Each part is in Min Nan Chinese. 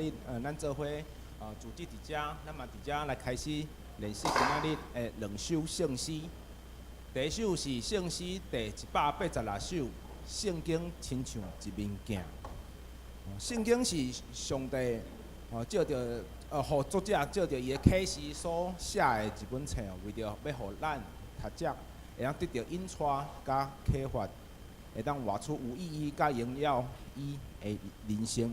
日咱做伙聚集佇遮，咱嘛佇遮來開始練習今仔日的兩首聖詩。第一首是聖詩第186首，聖經親像一面鏡。聖經是上帝藉著予作者藉著伊的啟示所寫的一本冊，為著欲予咱讀者會當得著引帶佮啟發，會當活出有意義佮榮耀伊的人生。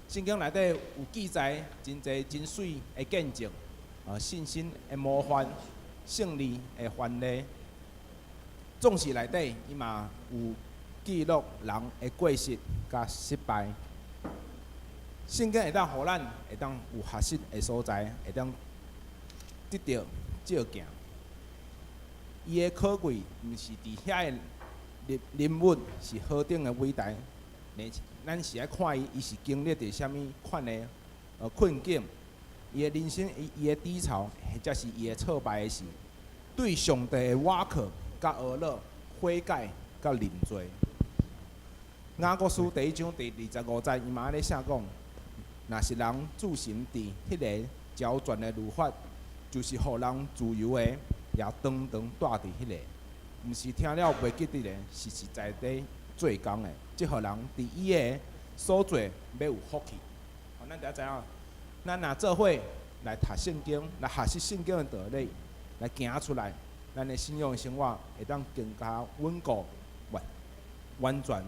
聖經內底有記載真濟真媠的見證，信心的模範，勝利的範例。總是內底伊嘛有記錄人的過失佮失敗。聖經會當予咱會當有學習的所在，會當得著照鏡。伊的可貴，毋是佇遐个人物是何等的偉大，咱是愛看伊，伊是經歷著啥物款的困境，伊的人生，伊的低潮，或者是伊的挫敗的時，對上帝的倚靠、佮呵咾、悔改、佮認罪。雅各書第一章第25節，伊嘛按呢寫講：若是人注神佇彼个焦全的律法，就是予人自由的，也當當蹛佇彼个，毋是聽了袂記得的，實實在在做工的，這予人佇伊的所做欲有福氣。好，咱著愛知影，咱若做伙來讀聖經，來學習聖經的道理，來行出來，咱的信仰生活會當更加穩固、完完全。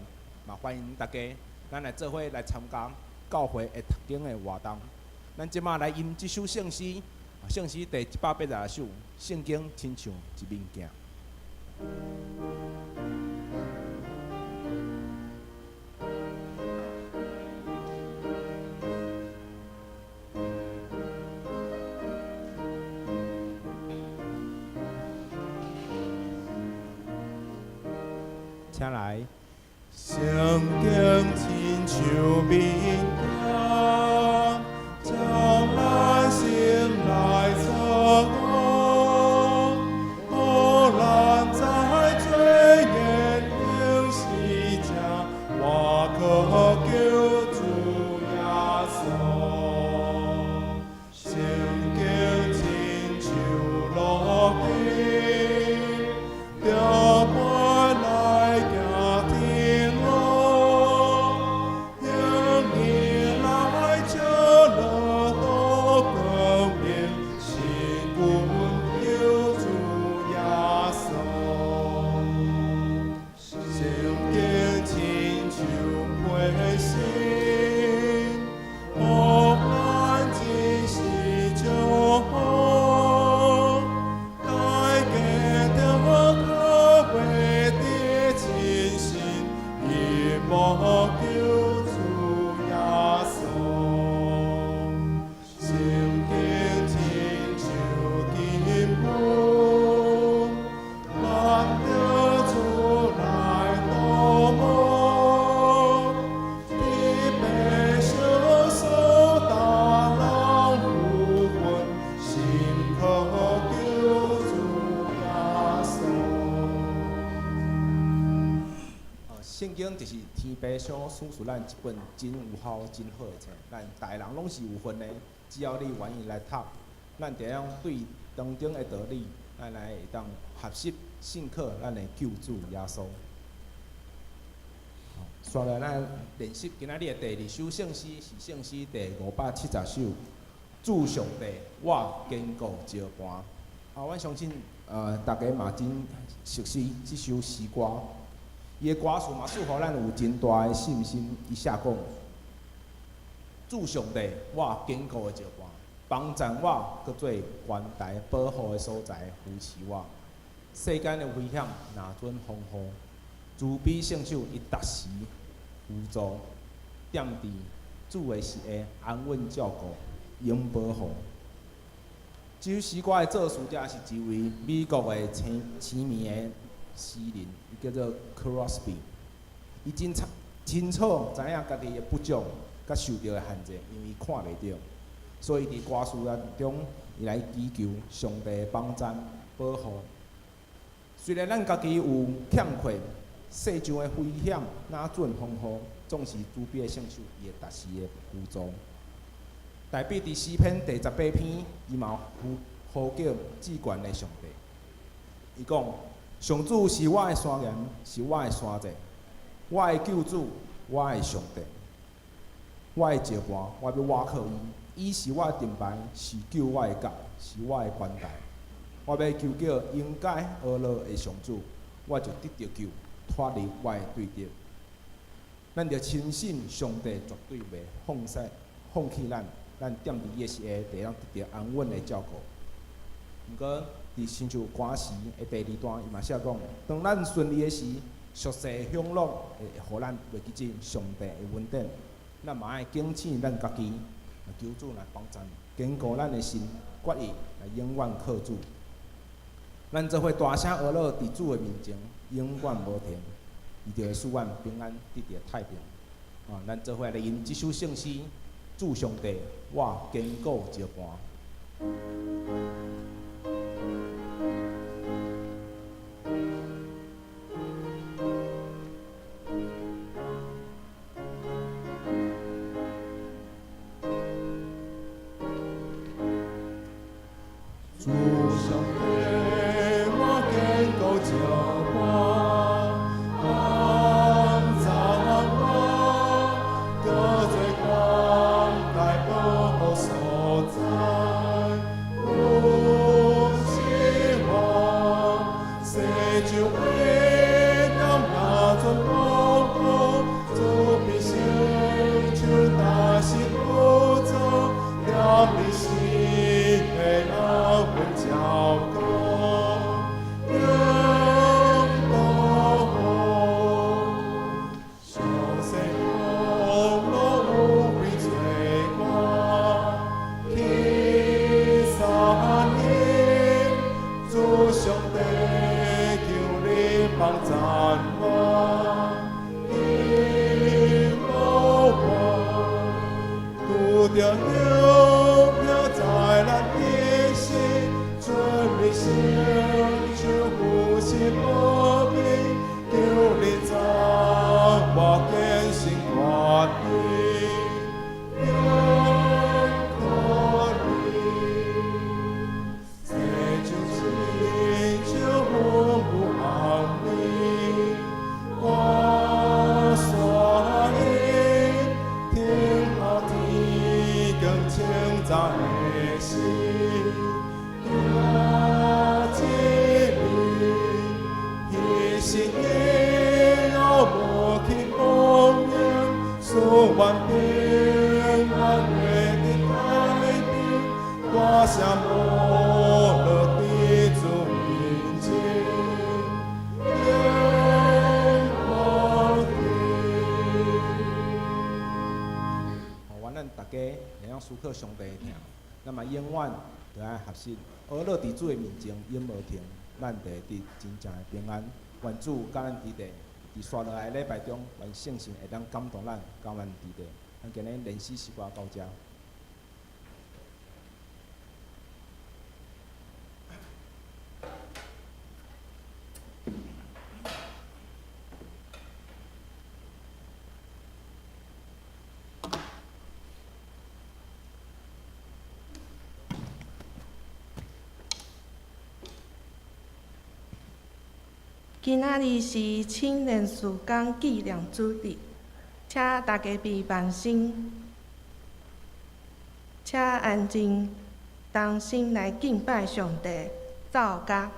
嘛，歡迎大家，咱來做伙來參加教會的讀經的活動。咱這馬來吟這首聖詩，聖詩第186首，聖經親像一面鏡。請來。聖經親像面鏡，將咱心內照顧，予咱在罪孽頂時正，倚靠救主耶穌。聖經親像路燈，著伴來行天路，向伊來照樂到光明，信阮救主耶穌。聖經親像批信，予咱一時祝福，大家著靠袂得親身，依望救主耶穌。聖經親像金箔，咱著出來塗抹，佇白相所大人福分，心靠救主耶穌。聖經就是天父所賜予咱一本真有效、真好的冊。咱逐个人攏是有份的，只要你願意來讀，咱就會用對當中的道理，咱來會當學習信靠咱的救主耶穌。紲來咱練習今仔日的第二首聖詩是聖詩第570首，主上帝，我堅固石磐。啊，我相信大家嘛真熟悉這首詩歌。伊的歌詞嘛，賜予咱有真大的信心。伊寫講：主上帝，我堅固的石磐，幫贊我，閣做懸台保護的所在，扶持我。世間的危險若準風雨，慈悲聖手伊逐時扶助，踮佇主的時的安穩照顧，永保護。這首詩歌的作詞者是一位美國的青名的詩人，伊叫做 Crosby。伊真清楚知影家己的不足，佮受著的限制，因為伊看袂著，所以佇歌詞當中，伊來祈求上帝的幫贊保護。雖然咱家己有欠缺，世上的危險若準風雨，總是慈悲的聖手，伊會逐時的扶助。大衛佇詩篇第18篇，伊嘛呼呼叫至懸的上帝。伊講：上主是我的山岩，是我的山寨，我的救主，我的上帝，我的石盤，我欲倚靠伊。伊是我的盾牌，是救我的角，是我的關台。我欲求叫應該呵咾的上主，我就得著救，脫離我的對敵。咱著深信上帝絕對袂放棄放棄咱，咱踮佇伊的時下，就會當得著安穩的照顧。毋過，佇親像歌詞的第二段，伊嘛寫講：當咱順利的時，俗世的享樂會予咱袂記得上帝的恩典。咱嘛愛警醒咱家己，求主來幫贊，堅固咱的心，決意來永遠靠主。咱做伙大聲呵咾，佇主的面前，永遠無停。伊就會賜阮平安，得著太平。啊，咱做伙來吟這首聖詩，主上帝，我堅固石盤。主上帝，我堅固石盤，幫贊我，閣做關台寶所在，有希望，世上的擔若陣風雨，主必成就大事有做，踮你心的安穩照顧，永保護。俗世風浪有非做我，去三年，主上帝求你幫贊我，引導我，拄著郵票在咱的心，准你成就呼吸無變，求你讚我堅心決意，永靠你。世上親像雲霧暗暝，我山影聽候天光清早的時，行這里，彼時以後無去光明，賜阮平安的佇太平，大聲無樂佇主面前，永無停。哦，願咱逐家會當思考上帝的疼，咱嘛永遠著愛學習，呵咾佇主的面前永無停，咱就會得真正的平安。願主佮咱佇佇紲落來的禮拜中，願聖神會當感動咱，佮咱佇佇。咱今日練習詩歌到遮。今仔日是青年事工紀念主日，請大家閉萬心，請安靜，同心來敬拜上帝，奏歌。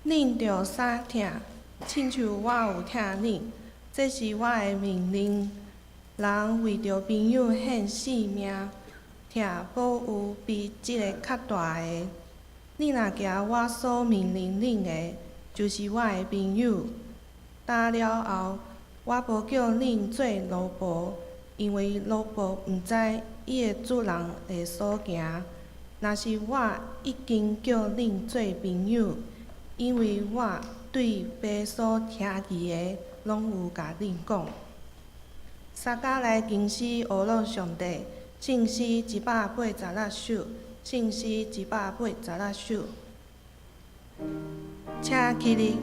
恁著啥疼，親像我有疼恁，這是我的命令。人為著朋友獻性命，疼無有比這个較大的。恁若行我所命令恁的，就是我的朋友。打了後，我無叫恁做奴僕，因為奴僕毋知伊的主人的所行。若是我已經叫恁做朋友，因為我對父所聽見的，攏有共恁講。三工來經詩學樂上帝，聖詩186首，聖詩186首，請起立。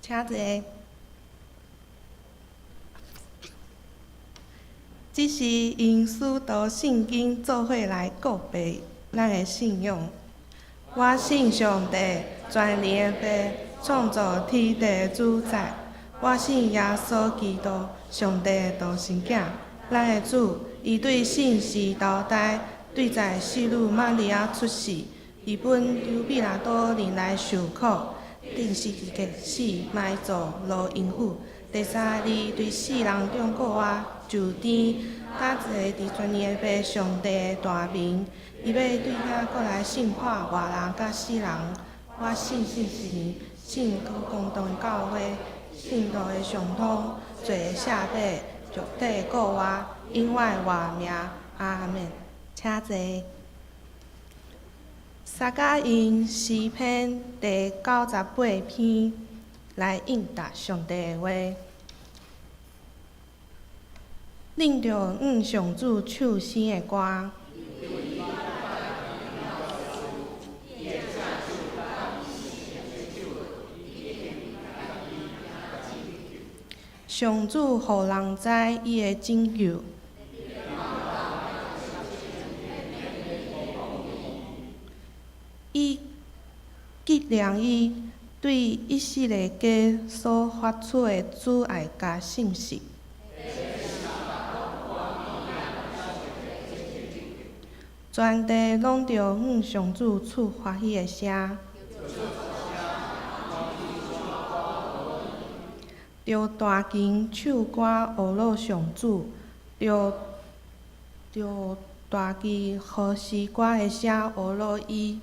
請坐。這是用使徒聖經做伙來告白咱的信仰。我信上帝，全能的父，創造天地的主宰。我信耶穌基督，上帝的獨生囝，咱的主。伊對聖時投胎，對在聖女瑪利亞出世，佇本丟彼拉多年來受苦，釘十字架死，埋葬，落陰府。第三日對死人中復活，上天，搭坐佇全能的父上帝的大明。伊欲對遐閣來審判活人佮死人。我信聖神，信公同的教會，聖徒的相通，罪的赦免，肉體顧我，永遠活命。阿們。請坐。撒迦用詩篇第98篇來應答上帝的話。恁著向上主唱新的歌。上主予人知伊的拯救。伊紀念伊對以色列家所發出的慈愛佮信實。全地攏著向上主出歡喜的聲。著彈琴唱歌呵咾上主，著彈支和詩歌的聲呵咾伊。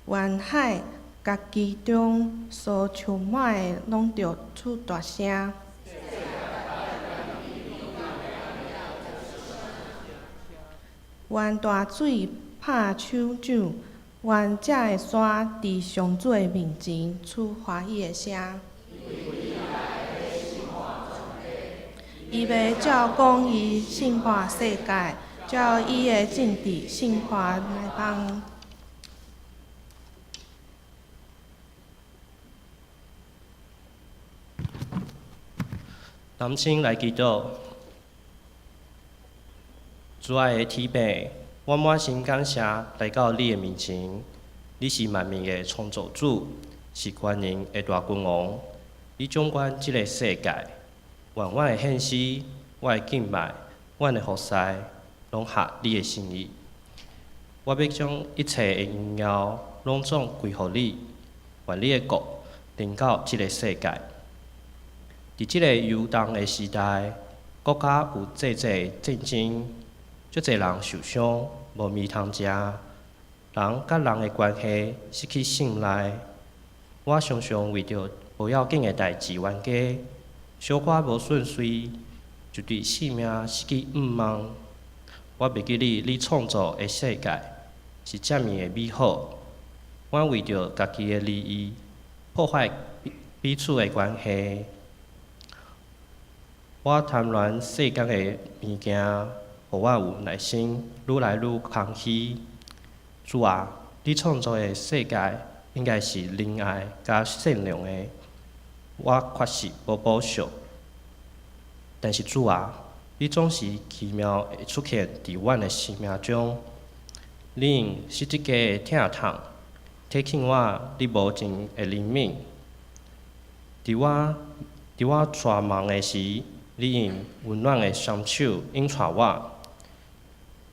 願海佮其中所充滿的攏著出大聲。願大水拍手掌，願這个山佇上主的面前出歡喜的聲。伊欲照公義審判世界，照伊的正直審判萬邦。咱先來祈禱，主愛的天父，我滿心感謝來到你的面前。你是萬物的創造主，是權能的大君王。你掌管這个世界，願阮的獻詩、我的敬拜、阮的服侍，攏合你的心意。我欲將一切的榮耀攏總歸予你，願你的國臨到這个世界。佇這个遊動的時代，國家有濟濟戰爭，足濟人受傷，無物通食，人佮人的關係失去信賴。我常常為著無要緊的代誌冤家，小可無順遂，就對性命失去向望。我袂記得你創造的世界是遮爾的美好。我為著家己的利益，破壞彼此的關係。我貪戀世間的物件，予我有內心愈來愈空虛。主啊，你創造的世界應該是仁愛佮善良的，我確實無保守。但是主啊，你總是奇妙會出現佇阮的生命中。你用十字架的疼痛提醒我，你無盡的憐憫。佇我絕望的時，你用溫暖的雙手擁帶我。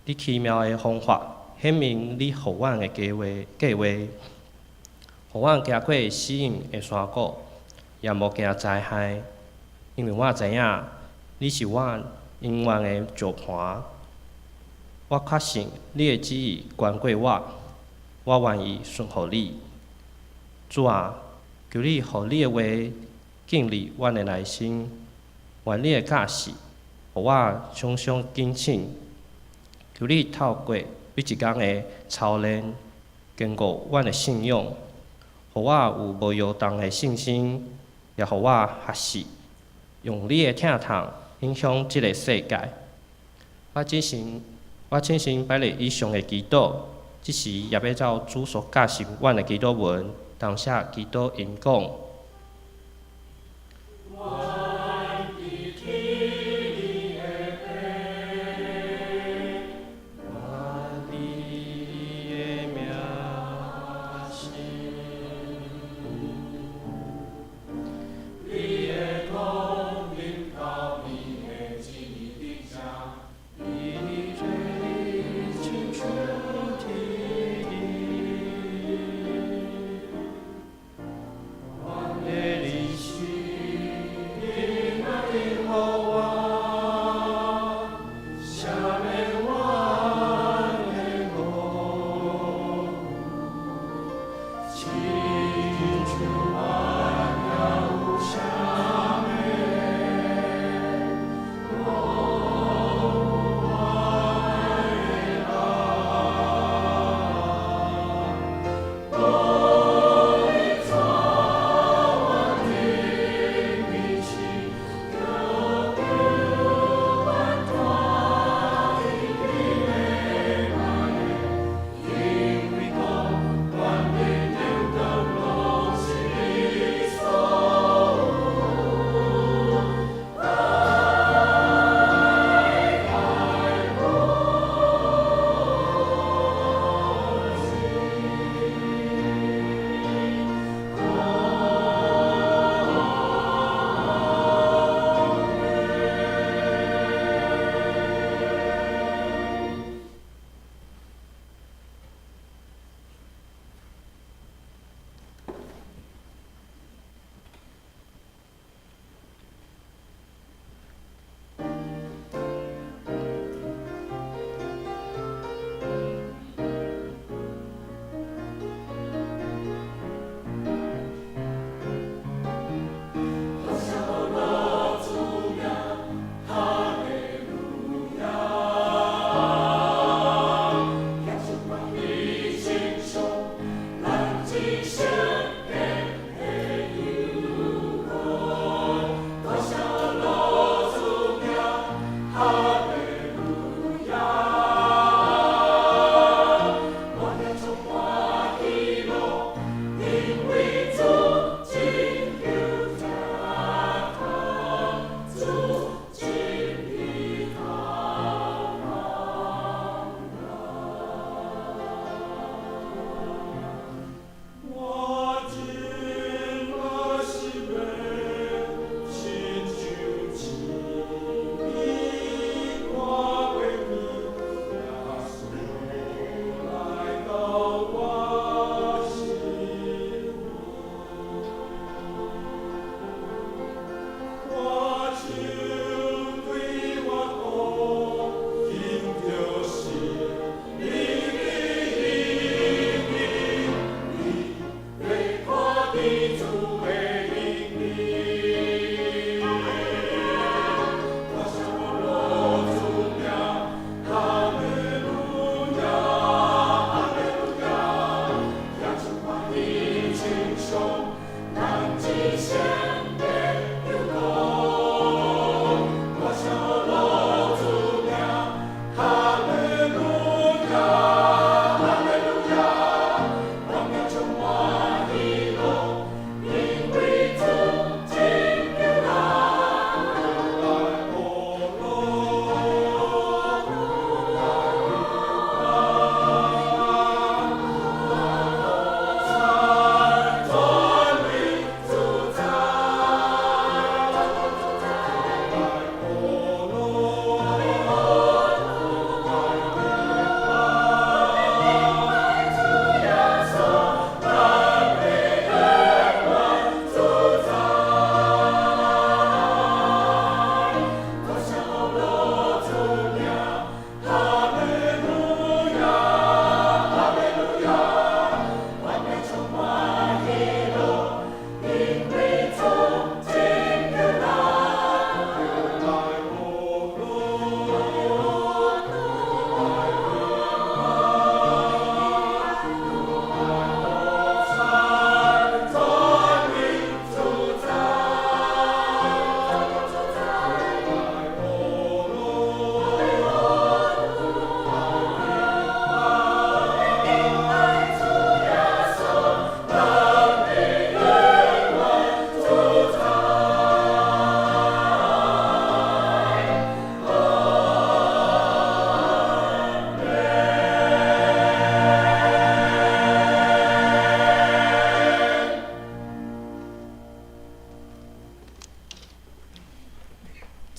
你奇妙的方法顯明你予阮的計劃，計劃，予阮行過死蔭的山谷，也無驚災害，因為我知影你是我永遠的石磐。我確信你的旨意懸過我，我願意順服你。主啊，求你予你的話進入阮的內心，願你的教示，予我常常警醒。求你透過每一工的操練，堅固阮的信仰，予我有無搖動的信心，也予我學習用你的疼痛影響這个世界。我進行百日以上的祈禱，這時也欲照主所教示阮的祈禱文，當下祈禱演講。願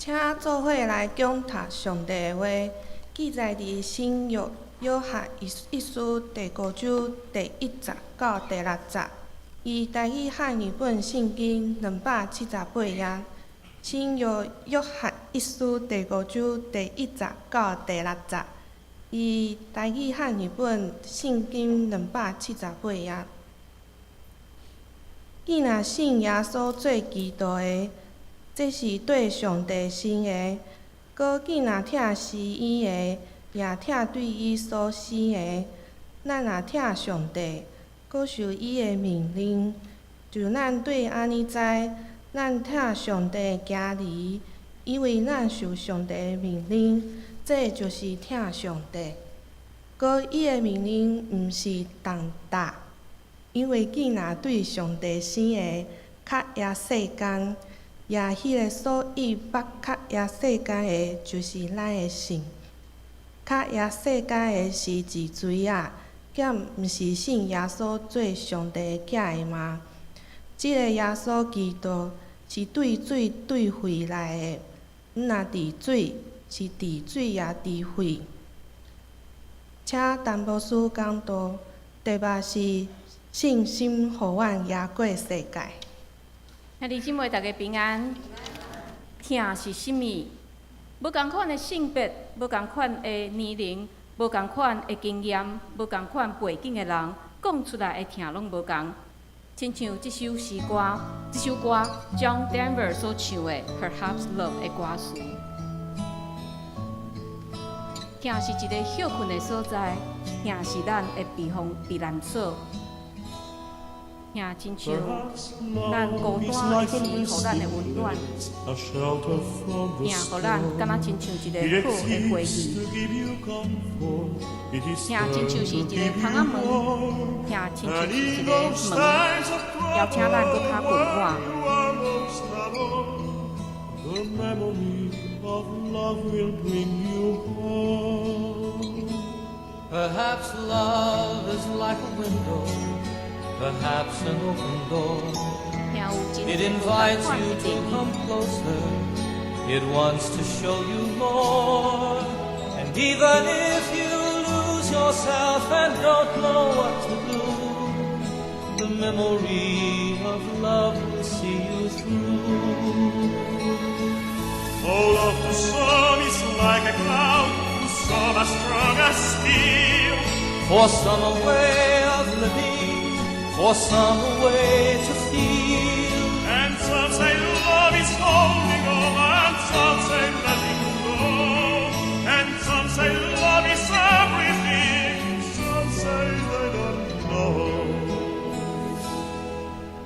請做伙來誦讀上帝的話，記載佇新約約翰一書第五章第一節到第六節。伊台語漢譯本聖經278頁。新約約翰一書第五章第一節到第六節。伊台語漢譯本聖經278頁。既若信耶穌做基督的，這是對上帝生的；閣既若疼生伊的，也疼對伊所生的。咱若疼上帝，閣守伊的命令，就咱對按呢知，咱疼上帝的囝兒，因為咱守上帝的命令，這就是疼上帝。閣伊的命令毋是重擔，因為既若對上帝生的，較贏世間，也彼个所以捌較贏世間的，就是咱的信。較贏世間的是一誰啊？敢毋是信耶穌做上帝的囝的嗎？這个耶穌基督是對水對血來的，毋若佇水，是佇水也佇血。請陳牧師講道，題目是信心予阮贏過世界。兄弟姊妹，大家平安。疼是啥物？無仝款的性別，無仝款的年齡，無仝款的經驗，無仝款背景的人，講出來的疼攏無仝。親像這首詩歌，這首歌 John Denver 所唱的《Perhaps Love》的歌詞。疼是一个歇睏的所在，疼是咱的避風避難所。疼親像咱孤單的時，予咱的溫暖；疼予咱敢若親像一个好的回憶。疼親像是一個窗仔門，疼親像是一個門，邀請咱閣較溫暖。 The memory of love will bring you home. Perhaps love is like a window, perhaps an open door. 疼有真 It 濟無仝 invites 款 you 的 to 定義。 come closer. It wants to show you more. And even if you lose yourself and don't know what to do, the memory of love will see you through. Oh, love to some is like a cloud, to some as strong as steel. For some a way of living, for some a way to feel. And some say love is holding on, and some say letting go. And some say love is everything, some say they don't know.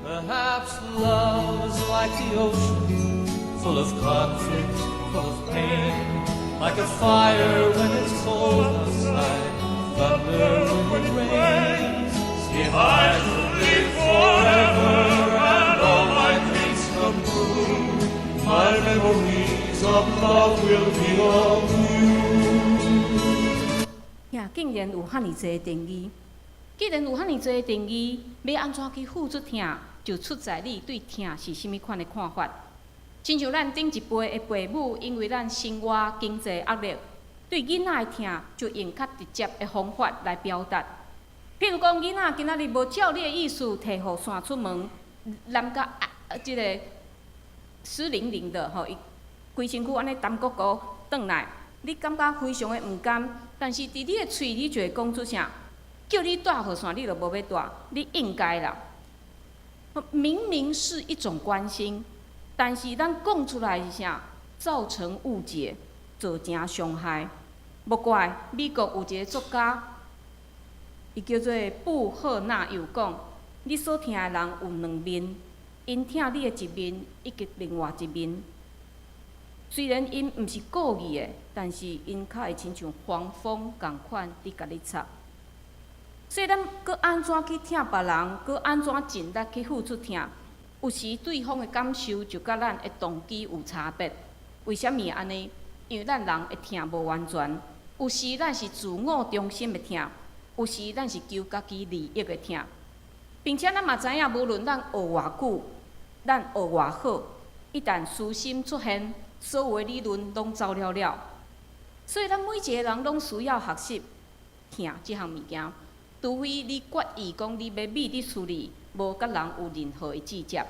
Perhaps love is like the ocean, full of conflict, full of pain, like a fire when it's cold outside, thunder when it rains. If I should live forever and all my dreams come true, my memories of love will be of you. 疼竟然有遐爾濟定義，既然有遐爾濟定義，欲按怎去付出疼，就出在你對疼是啥物款的看法。親像咱頂一輩的父母，因為咱生活經濟壓力，對囡仔的疼就用較直接的方法來表達。譬如講，囡仔今仔日無照你的意思提雨傘出門，淋甲啊這个濕淋淋的吼，伊規身軀按呢澹糊糊轉來，你感覺非常的毋甘，但是佇你的喙，你就會講出啥？叫你帶雨傘，你就無欲帶，你應該啦。明明是一種關心，但是咱講出來是啥？造成誤解，造成傷害。莫怪美國有一个作家，伊叫做布赫納，有講：你所疼的人有兩面，𪜶疼你的一面，以及另外一面。雖然𪜶毋是故意的，但是𪜶較會親像黃蜂仝款佇共你插。所以咱閣按怎去疼別人，閣按怎盡力去付出疼，有時對方的感受就佮咱的動機有差別。為啥物按呢？因為咱人的疼無完全，有時咱是自我中心的疼，有時咱是求家己利益的疼，並且咱嘛知影，無論咱學偌久，咱學偌好，一旦私心出現，所有的理論攏走了了。所以咱每一個人攏需要學習疼這項物件，除非你決意講你欲覕佇厝裡，無佮人有任何的接觸。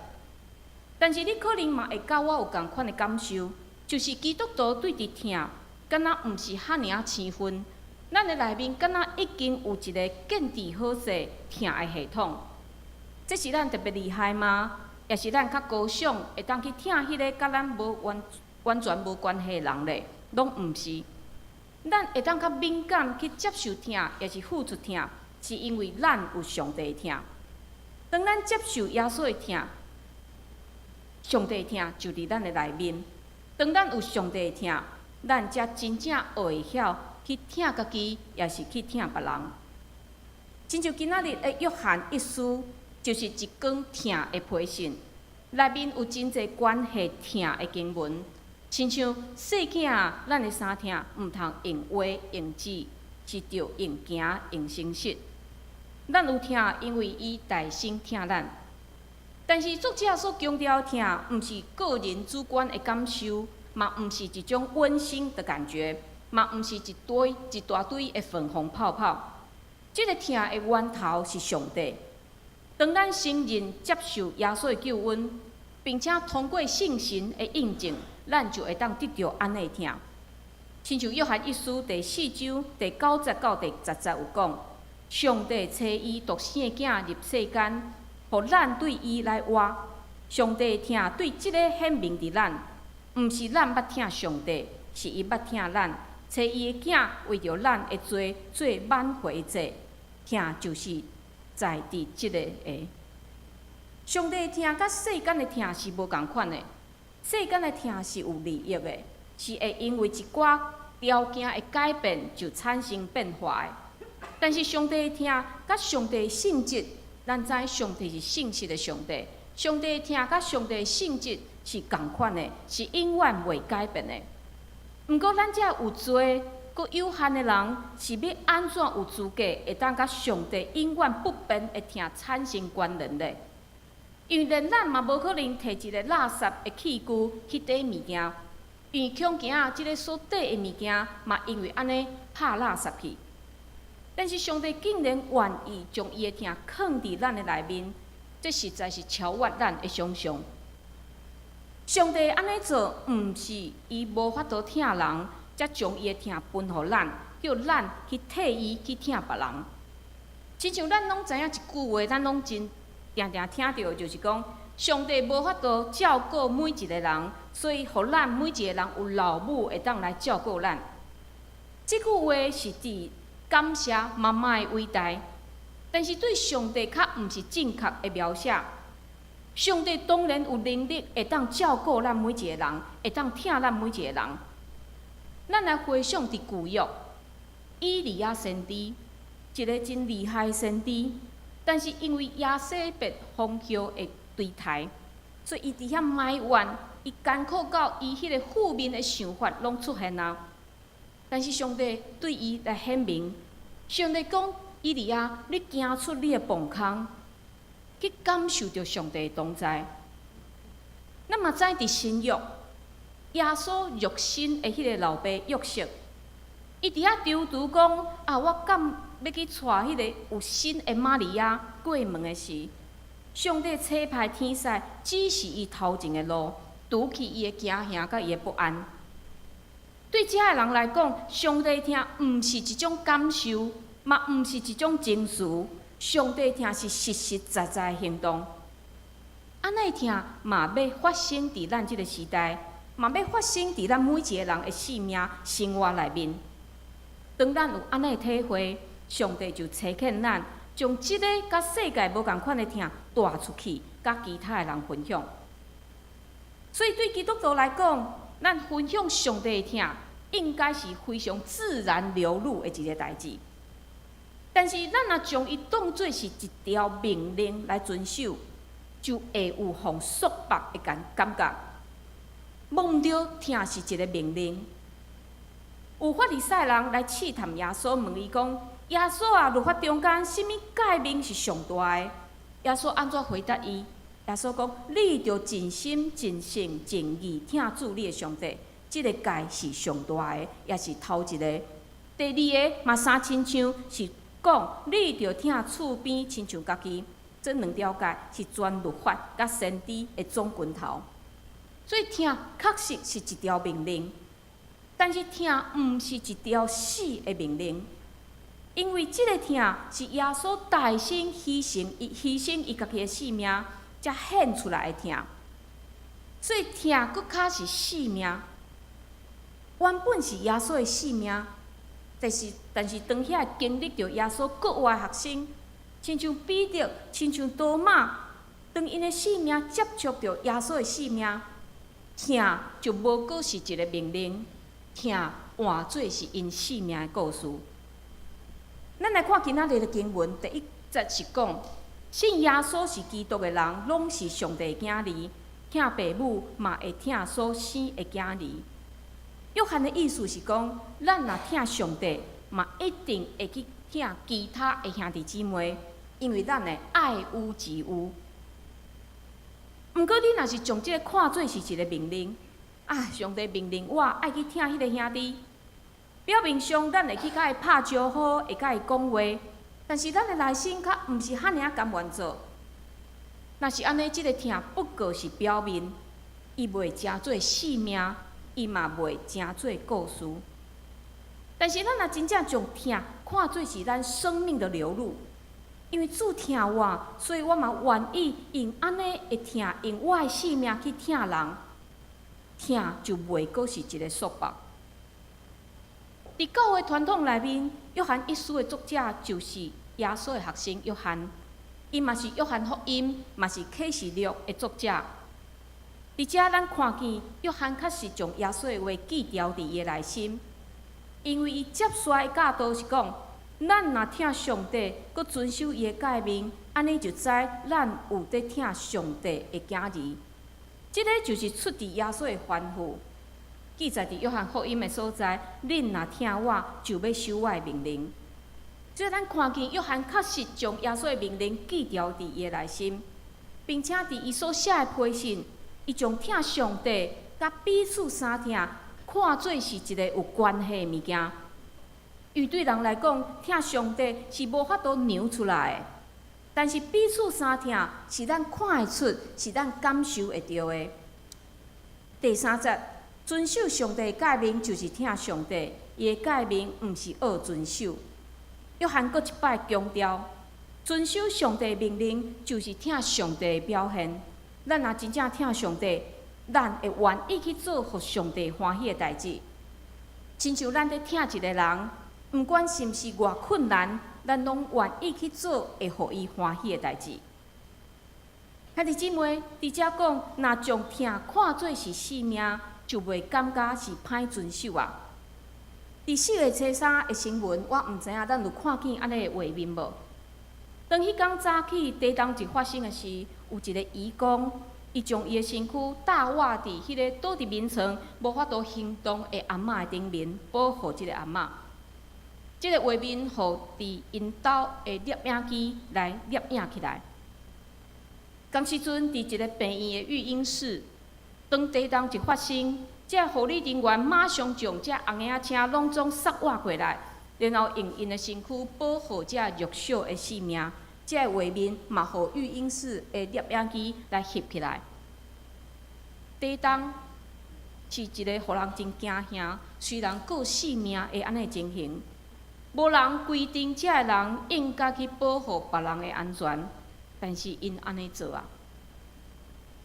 但是你可能嘛會佮我有仝款的感受，就是基督徒對佇疼，敢若毋是遐爾仔生分。咱的內面敢若已經有一个建置好勢疼的系統。這是咱特別厲害嗎？抑是咱較高尚，會當去疼彼个佮咱無完完全無關係的人咧？攏毋是。咱會當較敏感去接受疼，抑是付出疼，是因為咱有上帝的疼。當咱接受耶穌的疼，上帝的疼就佇咱的內面。當咱有上帝的疼，咱才真正學會曉去疼家己，抑是去疼別人。親像今仔日的約翰一書，就是一卷疼的批信，內面有真濟關係疼的經文。親像細囝，咱的相疼毋通用話用舌，是著用行用誠實。咱有疼，因為伊代先疼咱。但是作者所強調疼，毋是個人主觀的感受，嘛毋是一種溫馨的感覺，嘛毋是一堆一大堆的粉紅泡泡。這个疼的源頭是上帝。當咱承認接受耶穌的救恩，並且通過聖神的印證，咱就會當得著按呢疼。親像約翰一書第四章第九節到第十節有講，上帝差伊獨生的囝入世間，予咱對伊來活。上帝疼對這个顯明佇咱，毋是咱捌疼上帝，是伊捌疼咱，差伊的囝為著咱的罪做挽回祭。疼就是在佇這个的。上帝疼佮世間的疼是無仝款的，世間的疼是有利益的，是會因為一寡條件的改變就產生變化的。但是上帝的疼佮上帝的性質，咱知上帝是信實的上帝，上帝的疼佮上帝的性質是仝款的，是永遠袂改變的。毋過咱這有罪、閣有限的人，是欲按怎有資格會當佮上帝永遠不變的疼產生關聯咧？因為連咱嘛無可能提一个垃圾的器具去綴物件，因為恐驚這个所綴的物件嘛因為按呢拍垃圾去。但是上帝竟然願意將伊的疼囥佇咱的內面，這實在是超越咱的想象。上帝按呢做，毋是伊無法度疼人，才將伊的疼分予咱，叫咱去替伊去疼別人。親像咱攏知影一句話，咱攏真定定聽著，就是講上帝無法度照顧每一个人，所以予咱每一个人有老母會當來照顧咱。這句話是佇感謝媽媽的偉大，但是對上帝較毋是正確的描寫。上帝當然有能力會當照顧咱每一个人，會當疼咱每一個人。咱來回想佇舊約，以利亞先知，一个真厲害的先知，但是因為耶洗別皇后的追刣，所以伊佇遐埋怨，伊艱苦到伊彼个負面的想法攏出現啊。但是上帝對伊來顯明，上帝講：以利亞，你行出你的磅空，去感受著上帝的同在。咱嘛知佇新約，耶穌肉身的彼个老爸約瑟，伊佇遐躊躇講：啊，我敢欲去娶彼个有身的瑪利亞過門的時，上帝差派天使指示伊頭前的路，除去伊的驚嚇佮伊的不安。對遮的人來講，上帝疼毋是一種感受，嘛毋是一種情緒，上帝疼是實實在在的行動。按呢疼嘛欲發生佇咱這个時代，嘛欲發生佇咱每一个人的生命生活內面。當咱有按呢體會，上帝就差遣咱，將這个佮世界無仝款的疼帶出去，佮其他的人分享。所以對基督徒來講，咱分享上帝的疼，應該是非常自然流露的一个代誌。但是，咱若將伊當做是一條命令來遵守，就會有予束縛的感覺。無毋對，疼是一个命令。有法利賽人來試探耶穌，問伊講：耶穌啊，律法中間啥物誡命是上大的？耶穌按怎回答伊？耶穌講：你著盡心、盡性、盡意疼主你的上帝，這个誡是上大的，也是頭一个。第二个嘛相親像是講，你著疼厝邊親像家己。這兩條誡是全律法佮先知的總拳頭。所以疼確實是一條命令，但是疼毋是一條死的命令。因為這个疼是耶穌代身犧牲，伊犧牲伊家己的性命，才顯出來的疼。所以疼閣較是性命，原本是耶穌的性命，但是當遐經歷著耶穌閣活的學生，親像彼得，親像多馬，當𪜶的性命接觸著耶穌的性命，疼就無閣是一个命令，疼換做是𪜶性命的故事。咱來看今仔日的經文，第一節是講，信耶穌是基督的人，攏是上帝的囝兒，疼爸母嘛會疼所生的囝兒。約翰的意思是講，咱若疼上帝，嘛一定會去疼其他的兄弟姊妹，因為咱會愛屋及烏。毋過，你若是將這个看做是一个命令，啊，上帝命令我愛去疼彼个兄弟。表面上，咱會去共伊拍招呼，會共伊講話，但是咱的內心較毋是遐爾仔甘願做。若是按呢，這个疼不過是表面，伊袂成做性命，伊嘛袂成做故事。但是咱若真正將疼看做是咱生命的流露，因為主疼我，所以我嘛願意用按呢的疼，用我的性命去疼人，疼就袂閣是一个束縛。佇教會傳統內面，約翰一書的作者就是耶穌的學生約翰，伊嘛是約翰福音，嘛是啟示錄的作者。佇遮咱看見約翰確實將耶穌的話記牢佇伊的內心，因為伊接續的教導是講，咱若疼上帝，閣遵守伊的誡命，按呢就知咱有佇疼上帝的囝兒。這个就是出自耶穌的吩咐。記載佇約翰福音的所在，恁若疼我，就欲守我的命令。所以咱看見約翰確實將耶穌的命令記牢佇伊的內心，並且佇伊所寫的批信，伊將疼上帝佮彼此相疼看做是一个有關係的物件。因為對人來講，疼上帝是無法度量出來的，但是彼此相疼是咱看會出，是咱感受會著的。第三節，遵守上帝的誡命就是疼上帝，伊的誡命毋是惡遵守。約翰閣一擺強調，遵守上帝命令就是疼上帝的表現。咱若真正疼上帝，咱會願意去做予上帝歡喜的代誌。親像咱咧疼一个人，毋管是毋是偌困難，咱攏願意去做會予伊歡喜的代誌。兄弟姊妹，佇遮講，若將疼看做是性命，就袂感覺是歹遵守啊！佇4月初3的新聞，我毋知影咱有看見按呢的畫面無？當彼工早起地動一發生的時，有一个移工，伊將伊的身軀搭倚佇彼个倒佇眠床無法度行動的阿嬤的頂面，保護這个阿嬤。這个畫面予佇𪜶兜的攝影機來攝影起來。仝時陣，佇一个病院的育嬰室，當地動一發生，這護理人員馬上將這紅嬰仔車攏總塞倚過來，然後用𪜶的身軀保護這弱小的性命。這个畫面嘛，予育嬰室的攝影機來翕起來。地動是一个予人真驚嚇，隨人顧性命的按呢情形。無人規定這个人應該去保護別人的安全，但是𪜶按呢做啊。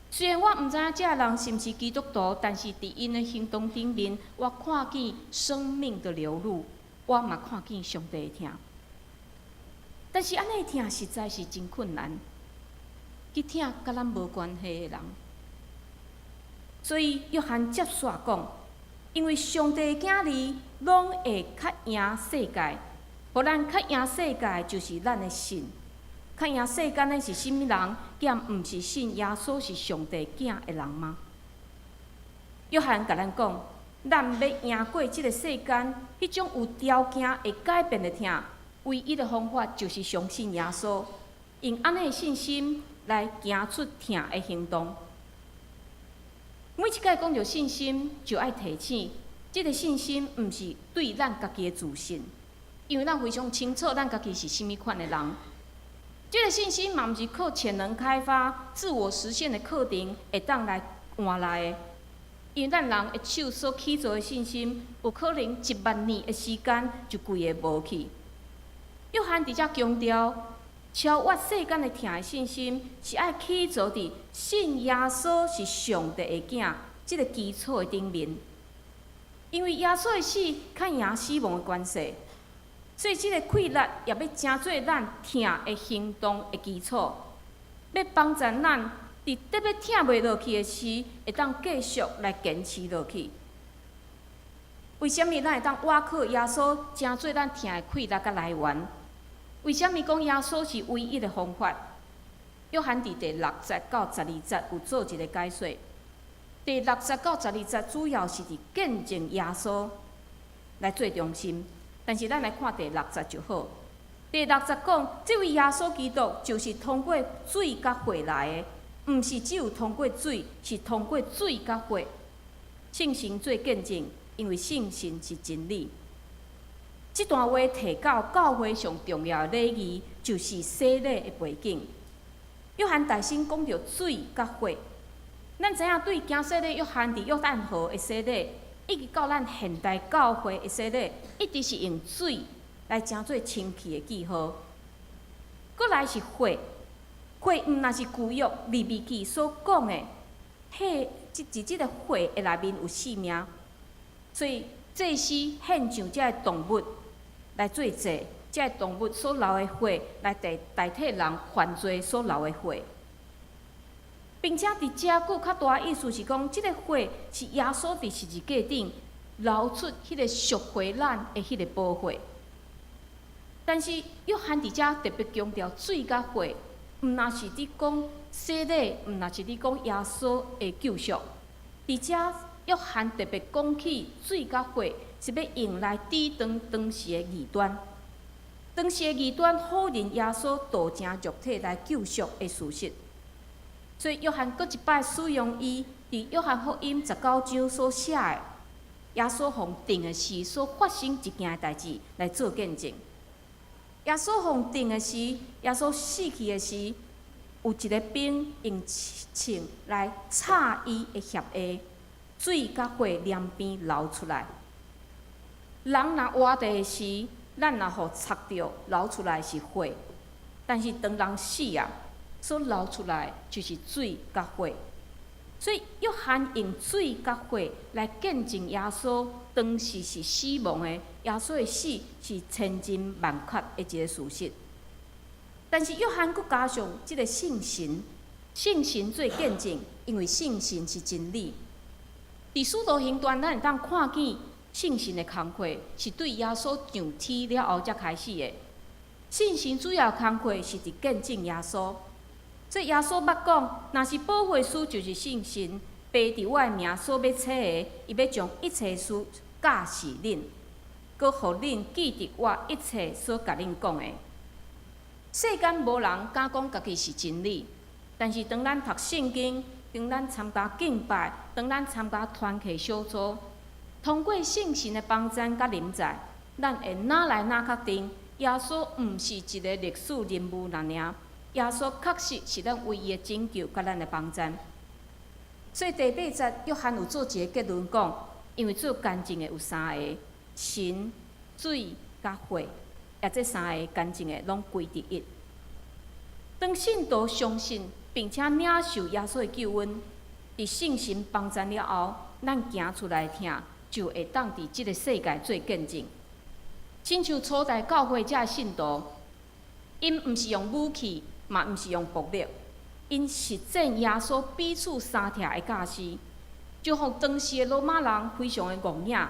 雖然我毋知影這个人是毋是基督徒，但是佇𪜶的行動頂面，我看見生命的流露，我嘛看見上帝的疼。但是按呢疼實在是真困難，去疼佮咱無關係的人。所以約翰接續講，因為上帝的囝兒攏會較贏世界，予咱較贏世界就是咱的信。較贏世間的是啥物人？敢毋是信耶穌是上帝囝的人嗎？約翰共咱講，咱欲贏過這个世間，彼種有條件會改變的疼，唯一的方法就是相信耶穌，用按呢的信心來行出疼的行動。每一擺講著信心，就愛提醒，這个信心毋是對咱家己的自信，因為咱非常清楚咱家己是啥物款的人。這个信心嘛，毋是靠潛能開發、自我實現的課程會當來換來的。因為咱人的手所起造的信心，有可能1萬年的時間就規个無去。約翰佇遮強調，超越世間的疼的信心，是愛起造佇信耶穌是上帝的囝這个基礎的頂面。因為耶穌的死較贏死亡的關係，所以這个氣力也欲成做咱疼的行動的基礎，欲幫助咱佇特別疼袂落去的時，會當繼續來堅持落去。為啥物咱會當倚靠耶穌，成做咱疼的氣力佮來源？為啥物講耶穌是唯一的方法？約翰佇第6節到12節有做一个解說。第6節到12節主要是佇見證耶穌來做中心，但是咱來看第六節就好。第六節講，這位耶穌基督就是通過水佮血來的，毋是只有通過水，是通過水佮血。聖神做見證，因為聖神是真理。這段話提到教會上重要的禮儀，就是洗禮的背景。約翰大先講著水佮血，咱知影對行洗禮約翰佇約旦河的洗禮，一直到咱現代教會的洗禮，一直是用水來成做清氣的記號。閣來是血，血毋但是舊約利未記所講的，血，這佇這个血的內面有性命，所以祭司獻上這个動物來做祭，這个動物所流的血來代替人犯罪所流的血，並且佇遮閣較大意思是講，這个血是耶穌佇十字架頂流出彼个贖回咱的彼个寶血。但是約翰佇遮特別強調水佮血，毋但是佇講洗禮，毋但是佇講耶穌的救贖。佇遮約翰特別講起水佮血，是欲用來抵擋當時的異端。當時的異端否認耶穌道成肉體來救贖的事實。所以約翰閣一擺使用伊佇約翰福音19章所寫的耶穌予釘的時所發生一件代誌來做見證。耶穌予釘的時，耶穌死去的時，有一个兵用銃來插伊的額下，水佮血兩邊流出來。人若活著的時，咱若予插著，流出來是血；但是當人死啊，所流出來就是水佮血。所以約翰用水佮血來見證耶穌當時是死亡的，耶穌的死是千真萬確的一个事實。但是約翰閣加上這个聖神，聖神做見證，因為聖神是真理。佇使徒行傳，咱會當看見聖神的工課是對耶穌上天了後才開始的。聖神主要工課是佇見證耶穌。所以耶穌捌講，若是保惠師就是聖神，父佇我的名所欲請的，伊欲將一切事教示恁，閣予恁記得我一切所共恁講的。世間無人敢講家己是真理，但是當咱讀聖經，當咱參加敬拜，當咱參加團契小組，通過聖神的幫贊佮臨在，咱會愈來愈確定，耶穌毋是一个歷史人物爾爾。耶穌確實是咱唯一的拯救，佮咱的幫贊。所以第八節，約翰有做一个結論講，因為做見證的有三个：神、水、佮血，也這三个見證的攏歸佇一。當信徒相信並且領受耶穌的救恩，佇聖神幫贊了後，咱行出來疼，就會當佇這个世界做見證。親像初代教會這信徒，𪜶毋是用武器，嘛毋是用暴力，𪜶實踐耶穌彼此相疼的教示，就予當時的羅馬人非常的戇影，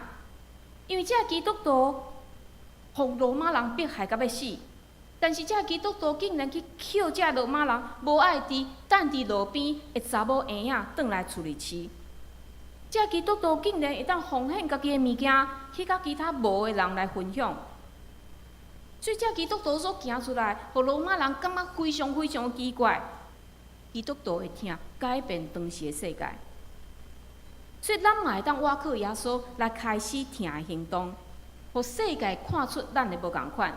因為這基督徒予羅馬人迫害甲欲死，但是這基督徒竟然去抾這羅馬人無愛佇等佇路邊的查某嬰仔轉來厝裡飼。這基督徒竟然會當奉獻家己的物件去佮其他無的人來分享。所以，這基督徒所行出來，予羅馬人感覺非常非常奇怪。基督徒的疼改變當時的世界，所以咱嘛會當倚靠耶穌來開始疼的行動，予世界看出咱的無仝款。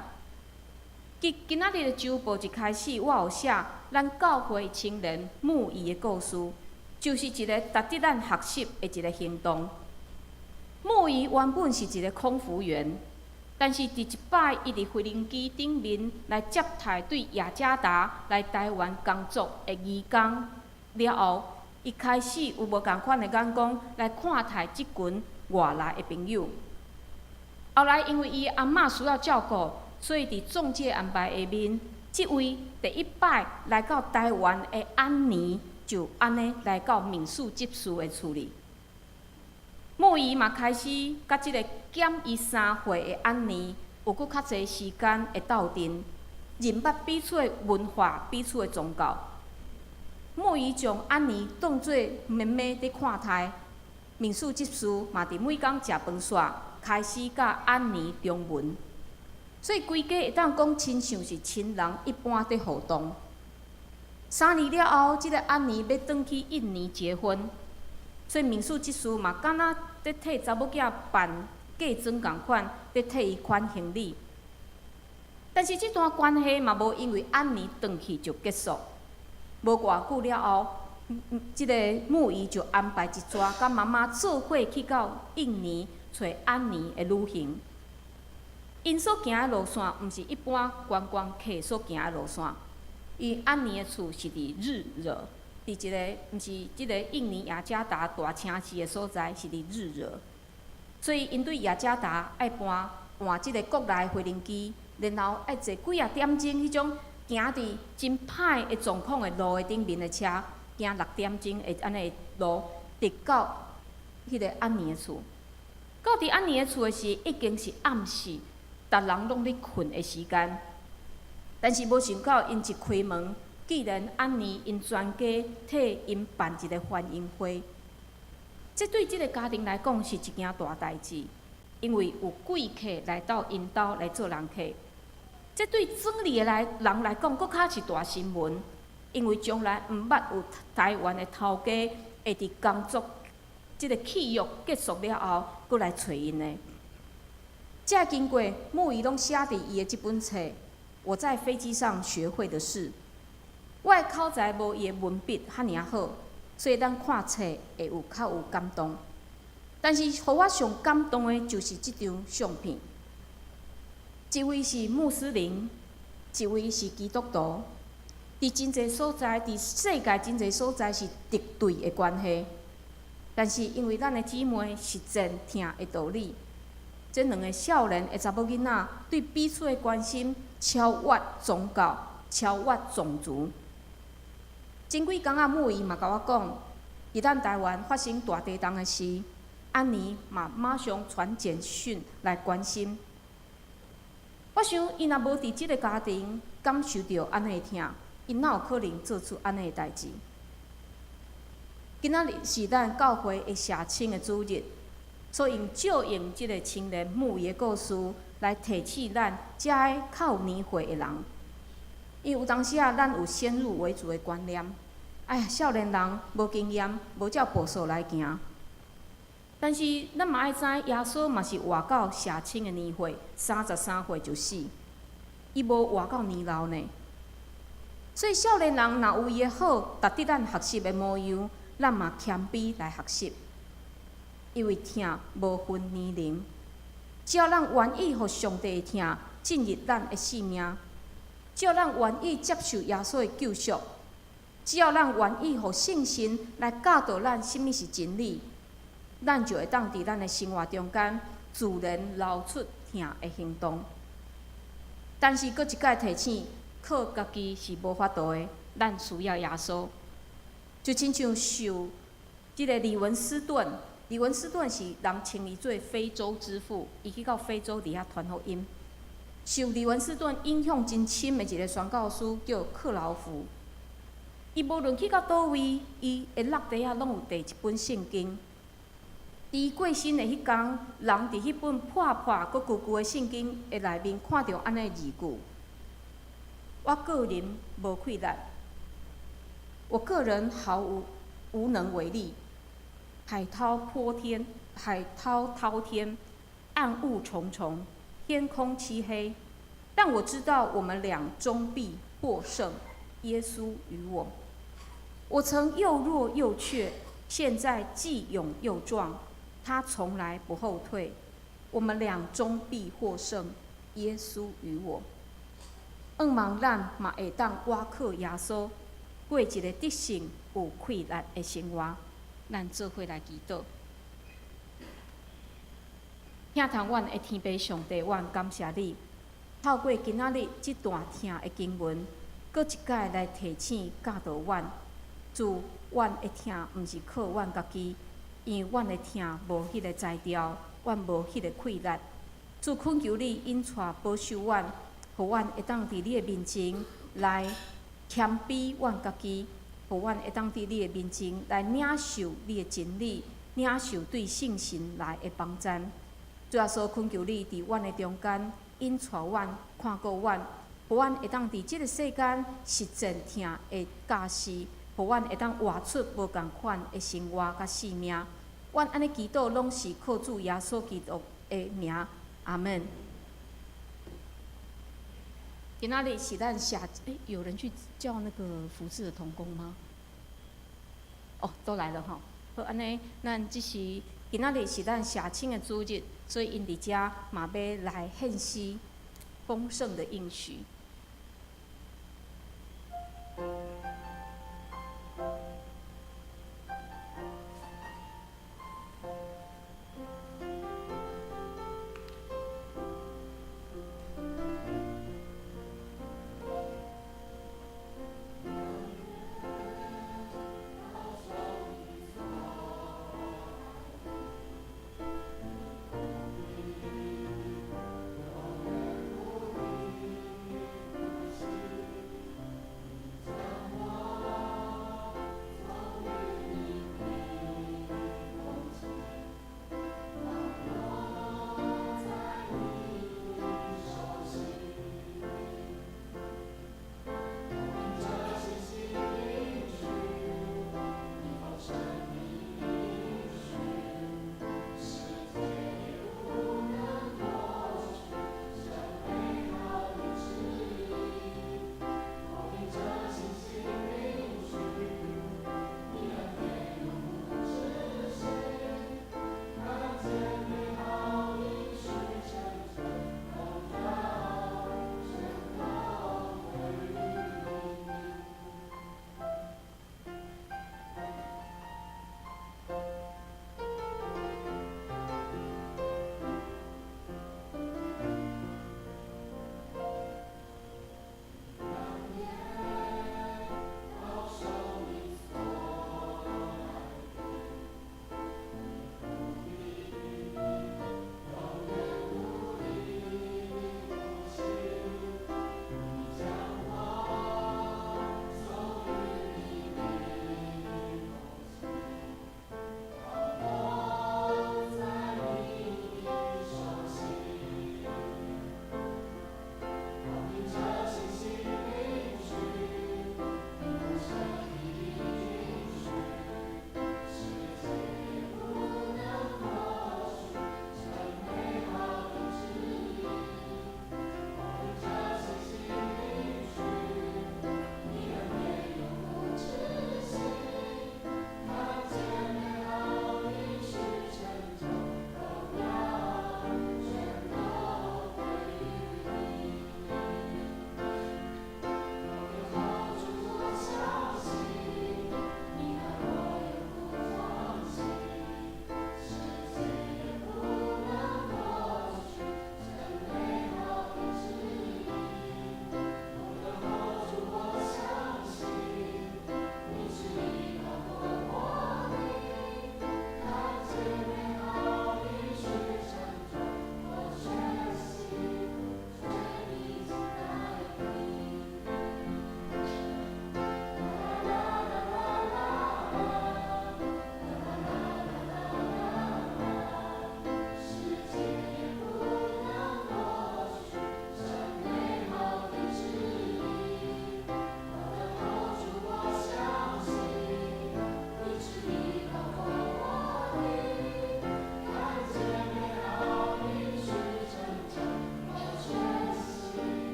今今仔日的週報一開始，我有寫咱教會青年牧儀的故事，就是一个值得咱學習的一个行動。牧儀原本是一个空服員。但是佇一擺，伊佇飛行機頂面來接待對雅加達來台灣工作的義工了後，伊開始有無仝款的眼光來看待這群外來的朋友。後來因為伊的阿嬤需要照顧，所以佇總機安排下面，這位第一擺來到台灣的安妮就按呢來到敏樹執事的厝裡。牧宜嘛開始佮這个減伊3歲的安妮有閣較濟時間會鬥陣，認捌彼此的文化、彼此的宗教。牧宜將安妮當做妹妹佇看待，敏樹執事嘛佇每工食飯煞開始佮安妮中文，所以規家會當講親像是親人一般佇互動。3年了後，這个安妮欲轉去印尼結婚。所以敏樹執事嘛，敢若佇替查某囝辦嫁妝仝款，佇替伊款行李。但是這段關係嘛，無因為安妮轉去就結束。無偌久了後，這个牧宜就安排一逝佮媽媽做伙去到印尼揣安妮的旅行。𪜶所行的路線，毋是一般觀光客所行的路線。伊安妮的厝是佇日惹。佇一个毋是這个印尼雅加達大城市的所在，是佇日惹，所以𪜶對雅加達愛搬換這个國內飛行機，然後愛坐幾仔點鐘彼種行佇真歹的狀況的路的頂面的車，行6點鐘的按呢路，直到彼个安妮的厝。到佇安妮的厝的時，已經是暗時，逐人攏咧睏的時間。但是無想到，𪜶一開門，竟然安妮𪜶全家替𪜶辦一个歡迎會，這對這个家庭來講是一件大代誌，因為有貴客來到𪜶兜來做人客。這對庄裡的來人來講，閣較是大新聞，因為從來毋捌有台灣的頭家會佇工作這个契約結束了後，閣來揣𪜶的。這經過牧宜攏寫佇伊的這本冊《我在飛機上學會的事》。我的口才無伊的文筆遐爾好，所以咱看冊會有較有感動。但是，予我上感動的就是這張相片。一位是穆斯林，一位是基督徒。佇真濟所在，佇世界真濟所在是敵對的關係。但是，因為咱的姊妹實踐疼的道理，這兩个少年的查某囡仔對彼此的關心超越宗教，超越種族。前幾工仔牧宜嘛共我講，佇咱台灣發生大地震的時，安妮嘛馬上傳簡訊來關心。我想，伊若無佇這个家庭感受著按呢的疼，伊哪有可能做出按呢的代誌？今仔日是咱教會的社青的主日，所以借用這个青年牧宜的故事來提醒咱遮个較有年歲的人。因為有當時啊，咱有先入為主的觀念，哎呀，少年人無經驗，無照步數來行。但是咱嘛愛知，耶穌嘛是活到社青的年歲，33歲就死，伊無活到年老呢。所以少年人若有伊的好，值得咱學習的模樣，咱嘛謙卑來學習。因為疼無分年齡，只要咱願意予上帝的疼進入咱的生命。只要咱願意接受耶穌的救贖，只要咱願意予聖神來教導咱啥物是真理，咱就會當佇咱的生活中間自然流出疼的行動。但是，閣一擺提醒，靠家己是無法度的，咱需要耶穌。就親像受這个李文斯頓，李文斯頓是人稱伊做非洲之父，伊去到非洲佇遐傳福音。受李文斯頓影響真深的一个宣教師叫克勞福，伊無論去到佗位，伊的落袋仔攏有帶一本聖經。佇伊過身的彼工，人佇彼本破破閣舊舊的聖經的內面看著按呢字句：我個人無氣力，我個人毫無無能為力。海濤潑天，海濤滔天，暗霧重重。天空漆黑，但我知道我們倆終必獲勝。耶穌與我，我曾又弱又怯，現在既勇又壯。他從來不後退。我們倆終必獲勝。耶穌與我，向望咱嘛會當倚靠耶穌，過一個得勝有氣力的生活。咱做伙來祈禱。疼疼阮的天父上帝，阮感謝你，透過今仔日這段疼的經文，閣一擺來提醒教導阮，主，阮的疼毋是靠阮家己，因為阮的疼無彼個才調，阮無彼個氣力。主，懇求你引帶保守阮，予阮會當佇你的面前來謙卑阮家己，予阮會當佇你的面前來領受你的真理，領受對聖神來的幫贊。主耶穌，懇求你佇阮的中間引帶阮、看顧阮，予阮會當佇這个世間實踐疼的教示，予阮會當活出無仝款的生活佮生命。阮按呢祈禱，攏是靠主耶穌基督的名。阿門。今仔日是咱社，欸，有人去叫那個服侍的同工嗎？哦，都來了吼。好，按呢，咱這是今仔日是咱社青的主日，所以𪜶佇遮嘛欲來獻詩豐盛的應許。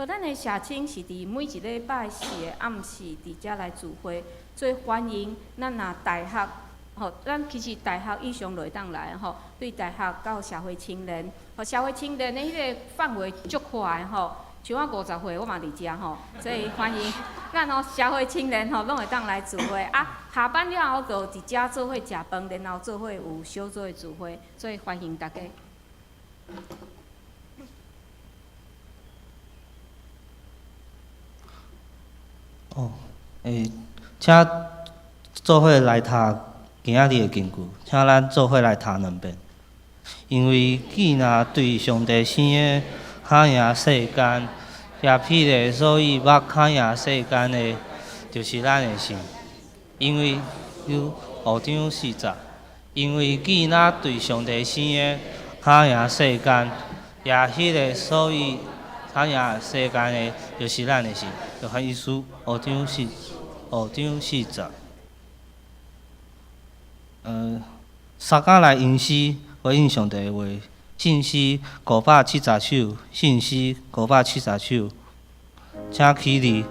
無咱的社青是佇每一禮拜四的暗時佇遮來聚會，所以歡迎咱若大學，吼，咱其實大學以上就會當來吼，對大學到社會青年，吼，社會青年的彼個範圍足闊的吼，像我50歲我嘛佇遮吼，所以歡迎咱吼社會青年吼攏會當來聚會啊。下班了後就佇遮做伙食飯，然後做伙有小組的聚會，所以歡迎大家。哦，請做伙來讀今仔日的經句，請咱做伙來讀兩遍。因為囝若對上帝生的較贏世間，也彼個所以捌較贏世間的，就是咱的信。因為有五章四節，因為囝若對上帝生的較贏世間，也彼個所以較贏世間的，就是咱的信。約翰一書五章四節。相共來吟詩回應上帝的話，聖詩570首，聖詩570首，請起立。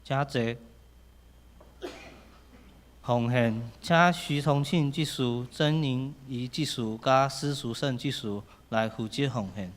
請坐。奉獻，請徐重慶執事、曾寧儀執事佮施淑勝執事來負責奉獻。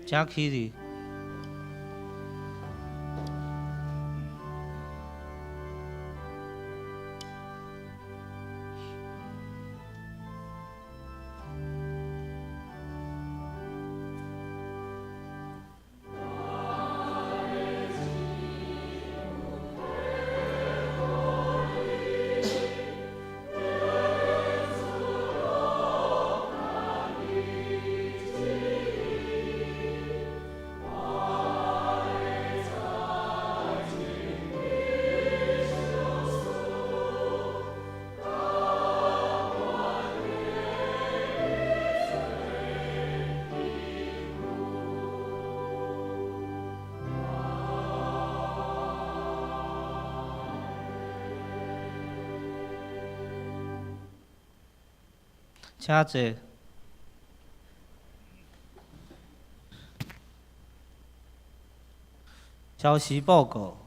請起立。請坐。消息報告。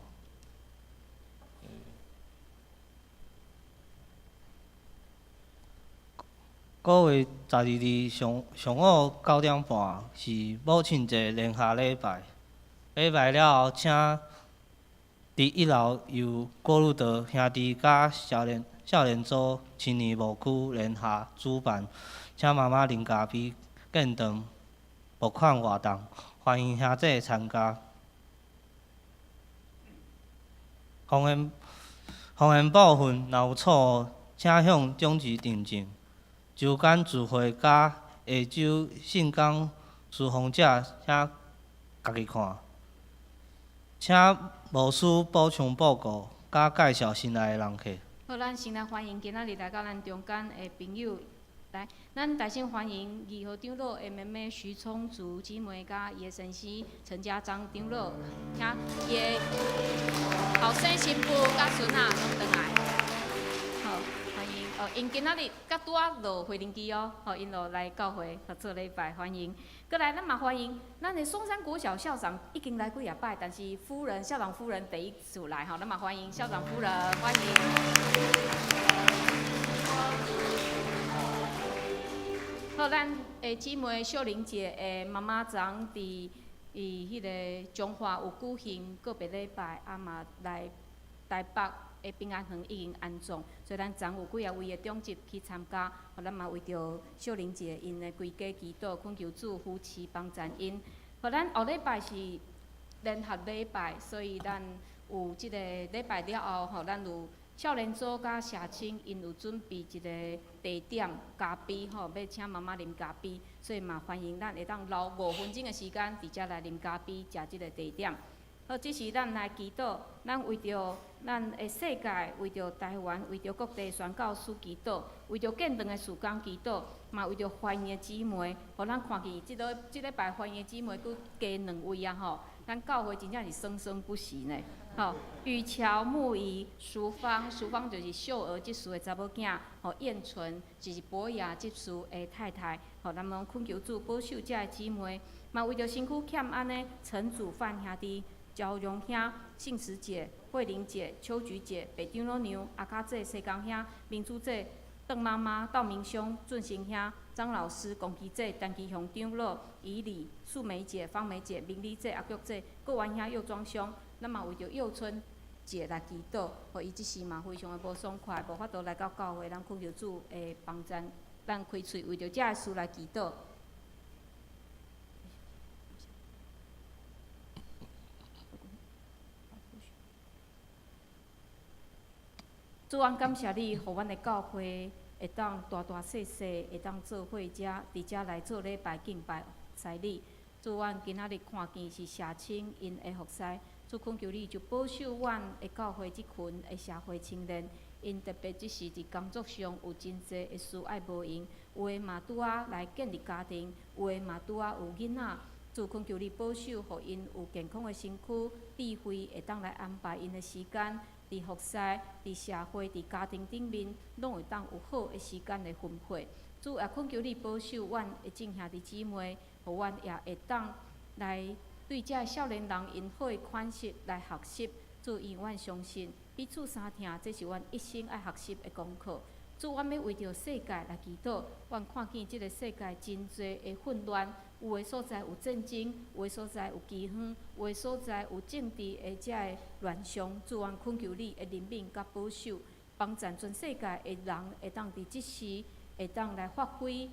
9月12日上上午9點半是母親節聯合禮拜。禮拜了後，請佇一樓由郭路德兄弟佮少年組青年牧區聯合主辦，請媽媽啉咖啡建堂募款活動，歡迎兄弟參加。方言部分若有錯誤，請向長執訂正。週間聚會佮下週聖工事奉者，請家己看。請牧師補充報告，佮介紹新來的人客。好，咱先來歡迎今仔日來到咱中間的朋友。來，咱大聲歡迎二號長老的妹妹徐聰竹姊妹，佮伊的先生陳家章長老，請伊的後生新婦佮孫仔攏轉來。好，歡迎。哦，𪜶今仔日才拄仔落飛輪機哦，予𪜶落來教會，做禮拜，歡迎。閣來，咱嘛歡迎咱的松山國小校長已經來幾仔擺，但是夫人校長夫人第一次來吼，咱嘛歡迎校長夫人，歡迎。好，咱的姊妹秀玲姐的媽媽昨佇伊彼个彰化有舉行個別禮拜，啊嘛來台北的平安園已經安葬，所以咱昨有幾仔位的長執去參加，予咱嘛為著秀玲姐𪜶的規家祈禱，懇求主扶持幫贊𪜶。予咱後禮拜是聯合禮拜，所以咱有這个禮拜了後，吼，咱有少年組佮社青，𪜶有準備一个茶點咖啡，吼，欲請媽媽啉咖啡，所以嘛歡迎咱會當留5分鐘的時間，佇遮來啉咖啡，食這个茶點。好，這時咱來祈禱，咱為著咱的世界，為著台灣，為著各地宣教師祈禱，為著建堂的事工祈禱，嘛為著懷孕的姊妹，予咱看見這禮拜懷孕的姊妹閣加兩位啊吼，咱教會真正是生生不息呢。吼，雨喬、木儀、淑芳，淑芳就是秀娥執事的查某囝，吼，燕純就是博雅執事的太太，吼，咱攏懇求主保守這个姊妹，嘛為著身軀欠安的陳祖範兄弟、焦榮兄、信實姐、慧玲姐、秋菊姐、白長老娘、阿卡姐、西江兄、明珠姐、鄧媽媽、道明兄、俊成兄、張老師、龚奇姐、陳其雄長老、以禮、素梅姐、芳梅姐、明麗姐、阿菊姐、郭元兄、右莊兄，咱嘛為著幼春姐來祈禱，予伊這時嘛非常的無爽快，無法度來到教會，咱懇求主的幫贊，咱開喙為著這个事來祈禱。主，阮感謝你，予阮的教會會當大大細細會當做伙遮，佇遮來做禮拜敬拜服侍你。主，阮今仔日看見是社青𪜶的服侍，主懇求你就保守阮的教會這群的社會青年，𪜶特別這時佇工作上有真濟的事愛無閒，有的嘛拄仔來建立家庭，有的嘛拄仔有囡仔。主懇求你保守，予𪜶有健康的身軀、智慧，會當來安排𪜶的時間。佇服侍、佇社會、佇家庭頂面，攏會當有好的時間來分配。主也懇求你保守阮的眾兄弟姊妹，予阮也會當來對這少年人𪜶好的款式來學習。主，因為阮相信彼此相疼，這是阮一生愛學習的功課。主，阮欲為著世界來祈禱，阮看見這个世界真濟的混亂，有的所在有戰爭，有的所在有饑荒，有的所在有政治的遮个亂象。主，阮懇求你的憐憫佮保守，幫贊全世界的人會當佇這時會當來發揮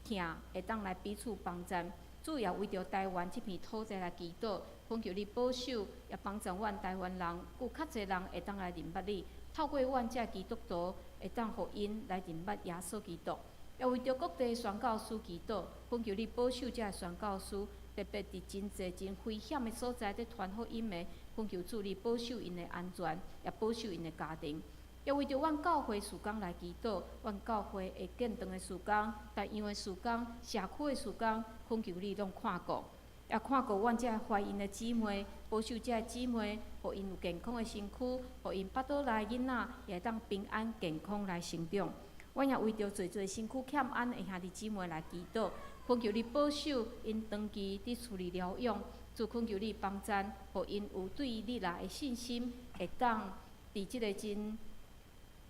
疼，會當來彼此幫贊。主也為著台灣這片土地來祈禱，懇求你保守，也幫助阮台灣人，有較濟人會當來認捌你。透過阮這基督徒，會當予𪜶來認捌耶穌基督。也為著各地宣教師祈禱，懇求你保守這宣教師，特別佇真濟真危險的所在佇傳福音的，懇求主你保守𪜶的安全，也保守𪜶的家庭。也為著阮教會事工來祈禱，阮教會的建堂的事工、牧養的事工、社區的事工，懇求你攏看顧。也看顧阮這懷孕的姊妹，保守這姊妹，予𪜶有健康的身軀，予𪜶腹肚內囡仔也會當平安健康來成長。阮也為著濟濟身軀欠安的兄弟姊妹來祈禱，懇求你保守𪜶長期佇厝裡療養，主懇求你幫贊，予𪜶有對你來的信心，會當佇這个真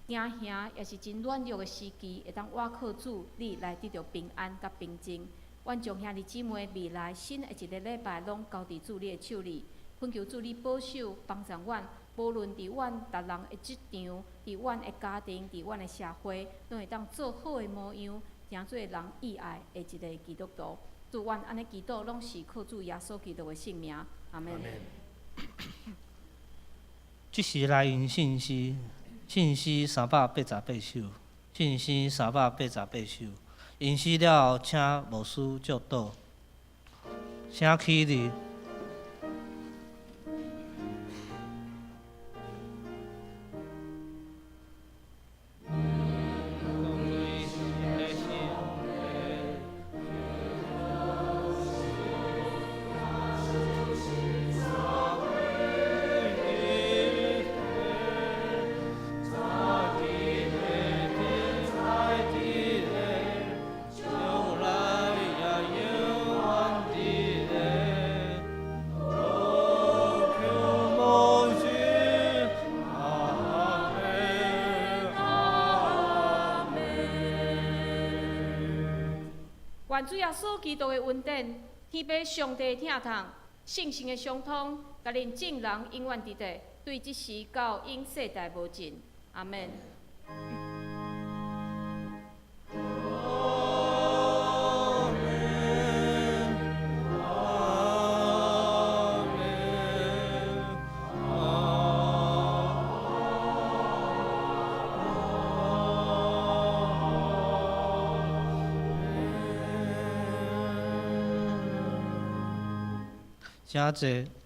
驚嚇，也是真軟弱的時期，會當倚靠主，你來得著平安佮平靜。阮將兄弟姊妹未來新的一个禮拜攏交佇主你的手裡，懇求主你保守幫助阮，無論佇阮逐人的職場、佇阮的家庭、佇阮的社會，攏會當做好的模樣，成做人意愛的一个基督徒。主，阮按呢祈禱，攏是靠主耶穌基督的聖名。阿們。這時來吟聖詩，聖詩388首，聖詩388首。吟詩了後，請牧師祝禱，請起立。願主耶穌基督的恩典、天父上帝的疼痛、聖神的相通，共恁眾人永遠佇咧，對這時到永世代無盡。阿們。請坐。